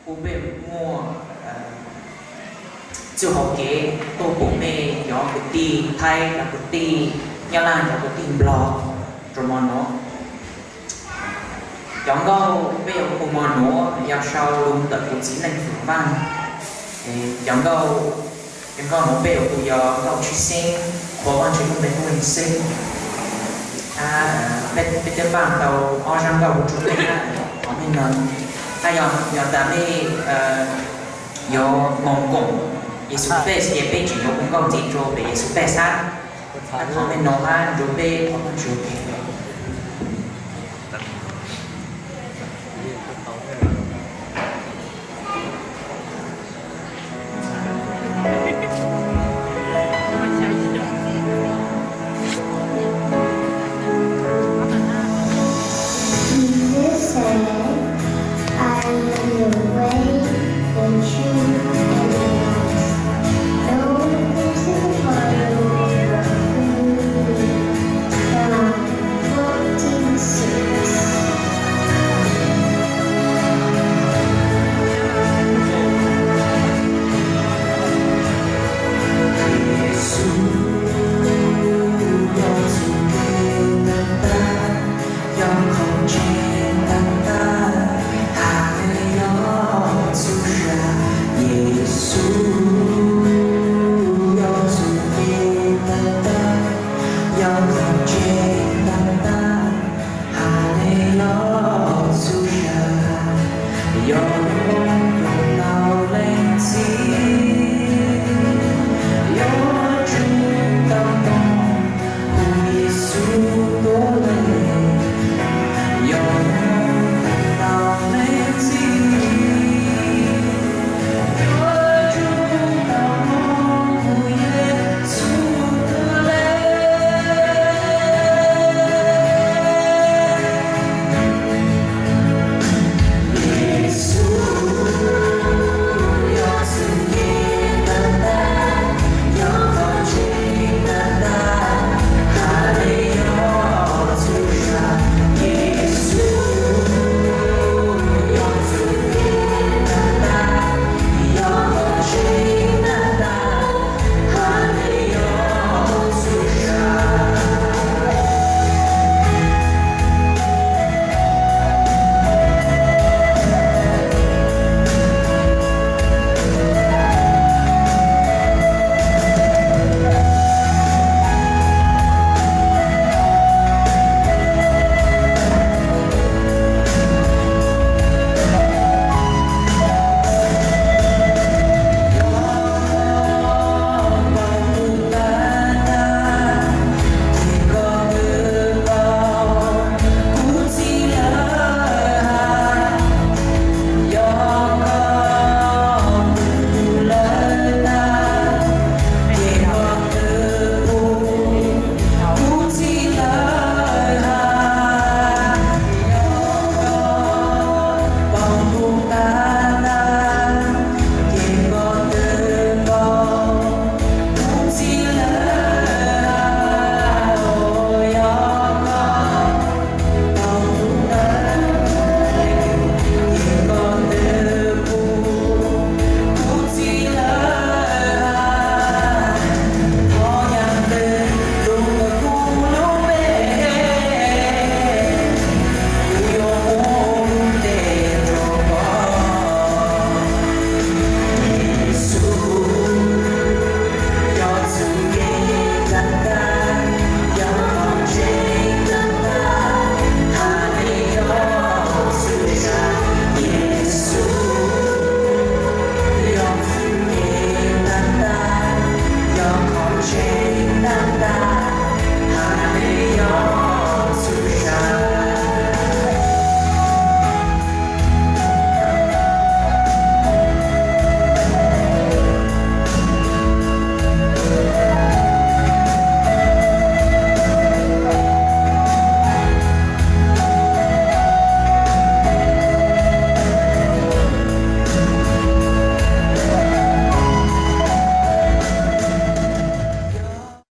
Kuv peb muaj txuj hauv kev tuaj pum mej cov kwv tij Thaib, cov kwv tij Nyab Laj, cov kwv tij Nplog rua mo nuav. Cov nkauj peb yuav hu mo nuav yog sau lug ntawm kuv txiv neej Fwm Vaaj. Cov nkauj, cov nkauj nuav peb yuav hu yog nkauj tshwj xeeb, qhuas Vaajtswv lub npe lub xeeb. Peb twb npaaj tau ob zaj nkauj hu rua mej hab, thov mej noog. Hab yog tas mej yuav moog koom Yexus Fest ces peb tseem yuav hu nkauj ntxiv rua pem Yexus Fest hab. Thov mej noog hab nrug peb thov Vaajtswv.